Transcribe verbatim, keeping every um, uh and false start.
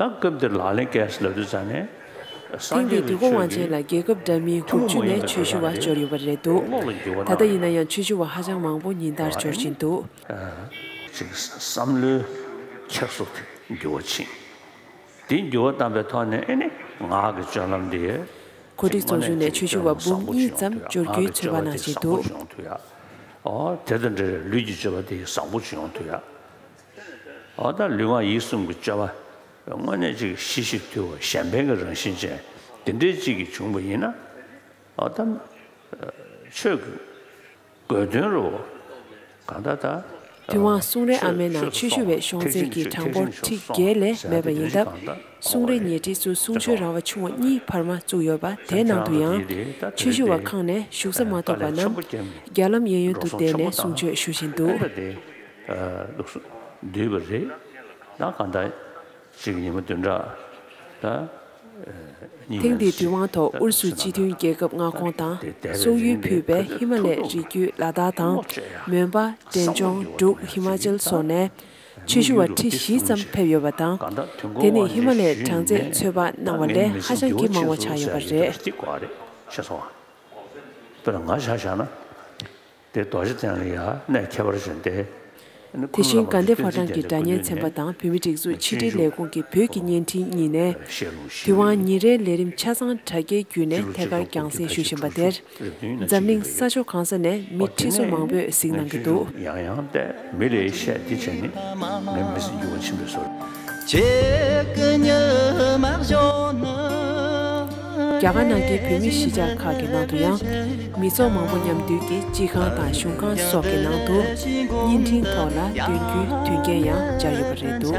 ད་སྐབས་འདིར་ལག་ལེན་བཀལ་ལབ་དུས་ཙང་ནས། སངས་རྒྱས་ཀྱི་ཆོས་ཀྱི། ཐེངས་འདིའི་དུས་འཁོར་དབང་ཆེན་ལ་རྒྱལ་ཁབ་འདྲ་མིན་དགུ་བཅུ་ནས་ཆོས་ཞུ་བ་འབྱོར་ཡོད་པ་རེད་འདུག་ད་ལྟ་ཡིན་ན་ཡང་ཆོས་ཞུ་བ་ཧ་ཅང་མང་པོ་ཉིན་ལྟར་འབྱོར་བཞིན་འདུག་ཅིག་བསམ་བློའི་འཁྱེར་སོ་དེ་འགྱུར་བ་ཕྱིན། དེ་འགྱུར་བ་བཏང་པའི་ཐོག་ནས་ཨེ་ནི་ངག་གི་སྤྱོད་ལམ་དེ། གོ་སྒྲིག་ཚོགས་ཆུང་ནས་ཆོས་ཞུ་བ་འབུམ་གཉིས་ཙམ་འབྱོར་རྒྱུའི་ཚོད་དཔག་གནང་བཞིན་འདུག་ཨོ་དེ་དང་འབྲེལ་ལུས་ཀྱི་སྤྱོད་པ་དེ་བཟང་པོ་ཞིག་ཡོང་ཐུབ་ཡ། ཨོ་ད་ལུས་ངག་ཡིད་གསུམ་གྱི་སྤྱོད་པ་དངོས་གནས་ཅིག་ཞི་ཞིང་དུལ་བ་གཞན་ཕན་གྱི་རང་བཞིན་ཅན་དེ་འདྲའི་ཅིག་གིས་བྱུང་བ་ཡིན་ན། ཨོ་ད་ཆོས་ཀྱི་དགོས་དོན་རུ་གང་ལྟར་ད། དུས་དབང་གསུང་རའི་ཨ་མའི་ནང་ཆོས་ཞུ་བའི་གཤོང་ཚད་ཀྱི་གྲངས་འབོར་ཁྲི་བརྒྱད་ལས་མེད་པ་ཡིན་སྟབས། གསུང་རའི་ཉེ་འཁྲིས་སུ་གསུང་ཆོས་ར་བ་ཆུང་བ་གཉིས་བར་མ་བཙུགས་ཡོད་པ། དེའི་ནང་དུ་ཡང་ཆོས་ཞུ་བ་ཁག་ནས་བཞུགས་ས་མ་ཐོབ་པ་རྣམས་རྒྱ་ལམ་གཡས་གཡོན་དུ་བསྡད་ནས་གསུང་ཆོས་ཞུ་བཞིན་འདུག་ལུགས་སྲོལ་བསྡུས་པ་རེད། ད་གང་ལྟར་ཅིག་ཉི་མ་བདུན་ཕྲག་ད། ཐེངས་འདིའི་དུས་དབང་ཐོག་ཨུ་རུ་སུ་སྤྱི་མཐུན་རྒྱལ་ཁབ་མངའ་ཁོངས་དང་སོག་ཡུལ་ཕུད་པའི་ཧི་མ་ལའི་རི་རྒྱུད་ལ་དྭགས་དང་མོན་པ། འབྲས་ལྗོངས། འབྲུག་ཧི་མ་ཅལ་སོགས་ནས་ཆོས་ཞུ་བ་ཁྲི་བཞི་ཙམ་ཕེབས་ཡོད་པ་དང་། དེ་ནི་ཧི་མ་ལའི་གྲངས་ཚད་ཚོད་དཔག་གནང་བ་ལས་ཧ་ཅང་གི་མང་བ་ཆགས་ཡོད་པ་རེད། དཔེར་ན་ང་ཆ་བཞག་ན། དེ་རྡོ་རྗེ་གདན་ལ་ཡ་གནས་ཁྱད་པར་ཅན་ཏེ། དེ་བཞིན་དགའ་ལྡན་ཕོ་བྲང་གི་སྒྲ་སྙན་ཚན་པ་དང་བོད་མིའི་སྒྲིག་འཛུགས་ཕྱི་དྲིལ་ལས་ཁུངས་ཀྱི་བོད་ཀྱི་བརྙན་འཕྲིན་གཉིས་ནས། དུས་དབང་ཉིན་རེའི་ལས་རིམ་ཆ་ཚང་དྲ་རྒྱའི་བརྒྱུད་ནས་ཐད་ཀར་རྒྱང་སྲིང་ཞུ་བཞིན་པ་དེར། འཛམ་གླིང་ས་ཕྱོགས་གང་ས་ནས་མི་ཁྲི་ཚོ་མང་པོས་གཟིགས་གནང་གི་འདུག་ཡང་ཡང་བལྟས་མི་ལས་བཤད་འདི་བྱས་ནི་ངས་མི་སྲིད་འགྱུར་བ་ཕྱིན་པའི་བཟོ། རྒྱ་གར་ནང་གི་བོད་མི་གཞིས་ཆགས་ཁག་གི་ནང་དུ་ཡང་། མི་ཚོགས་མང་པོ་མཉམ་འདུས་ཀྱི་སྤྱི་ཁང་དང་གཞུང་ཁང་སོགས་ཀྱི་ནང་དུ་བརྙན་འཕྲིན་ཐོག་ལ་སྟོན་རྒྱུའི་དོན་རྐྱེན་ཡང་སྦྱར་ཡོད་པ་རེད་འདུག